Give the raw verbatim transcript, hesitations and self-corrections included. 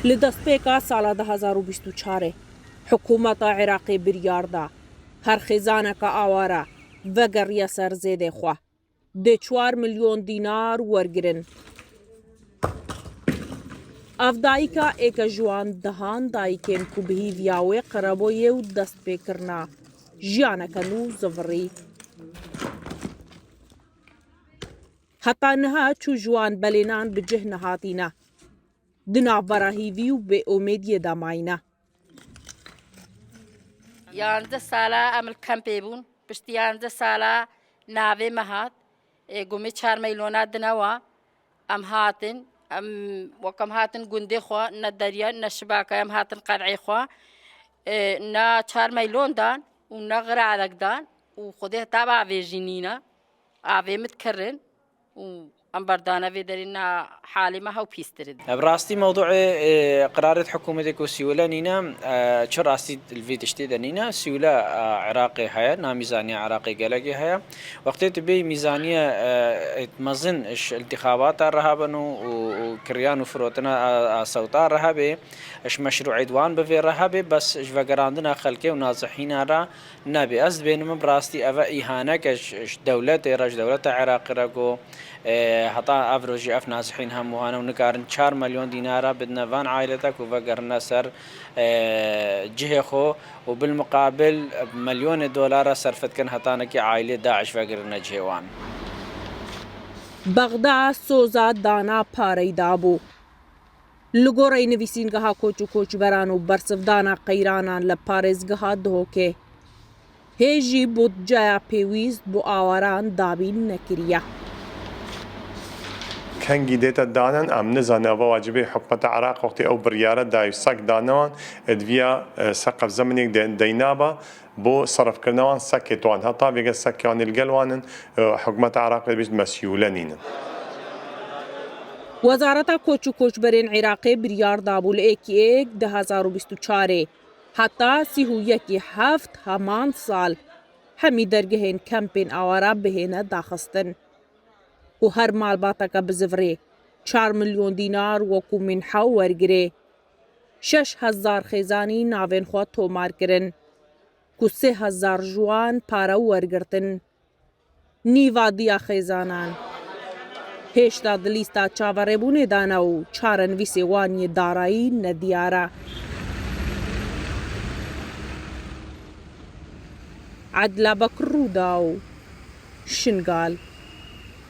Li destpêka sala du hezar û bîst û çarê hikûmeta Iraqê biryar da her xêzaneke aware vegeriya ser zêdê xwe, dê çar milyon dînar wergirin. Ev dayika êke ji wan dehan dayikên ku bi hîviya wê qireboyê û destpêkirina jiyaneke nû zivirî. Heta niha çû ji wan belênan bi cih nehatîne. Di navbera hîvî û bêomêdiyê de mayîne. Yanzdeh sala em li kempê bûn. Piştî yanzdeh sala navê me hat. Ê, gumê çar meylona dinewa. Em hatin, em, wek em hatin gundê xwe, ne derya, ne şibaka, em hatin qel'ê xwe. Ê, na çar meylon dan û ne xirarek dan û Xwedê heta bi avê jî nîne. Avê min dikirin û em berdane vê derê na halê me hew pîstir in. Bi rastî mewduê, e, qirarê hikûmetê ku sîwile nîne, e, çi rastî li vê tiştê de nîne. Sîwile, e, Iraqê heye, na mîzaniya Iraqê gelekê heye. Wextê tu bêyî mîzaniye, e, mezin ji intixabata re hebin û, û, û kiriyan û firotina a, a sewta re hebê, ji meşrûîyet wan bi vê re hebê, bes ji vegerandina xelkê û nazihîna re nebê. Ez dibênim bi rastî ev e îhaneke ji, ji dewletê re, ji dewleta Iraqê re ku, e, heta ev rojî ev nazihîn hemû hene û nikarin çar milyon dînara bidine van ailete ku vegerine ser, e, cihê xwe û bilmuqabil milyonê dolara serf dikin hetanekî ailê DAIŞ vegirine cihê wan. Bexda soza dana pareyî dabû. Li goreyê nivîsîngeha koç û koçberan û bersivdana qeyranan li parêzgeha Dihokê, hê jî budceya pêwîst bo awaran dabîn nekiriye. Kengî dête danin, em nizanin. Eva wacibê hikûmeta Iraq wextê ew biryare dayî sek dane wan, e, diviya, e, seqef zeminêk de-, deynaba bo serfkirina wan sekê wan. Heta vêge sekê wan ê li gel wan in, e, hikûmeta Iraqê dibêjit me sîwle nînin. Wezareta Koç û Koçberên Iraqê biryar dabû li êkî êk du hezar û bîst û çarê heta sîh û yekî heft heman sal hemî dergehên kempên awara bihêne daxistin. Ku her malbateke bizivirê çar milyon dînar wekû mînha wergirê. Şeş hezar xêzanî navên xwe tomar kirin, ku sê hezar ji wan pare wergirtin. Nîva diya xêzanan hêşta di lîsta çaverêbûnê de ne û çarenivîsê wan yê darayî nediyar e. Edla Bekir, Rûdaw, Şingal.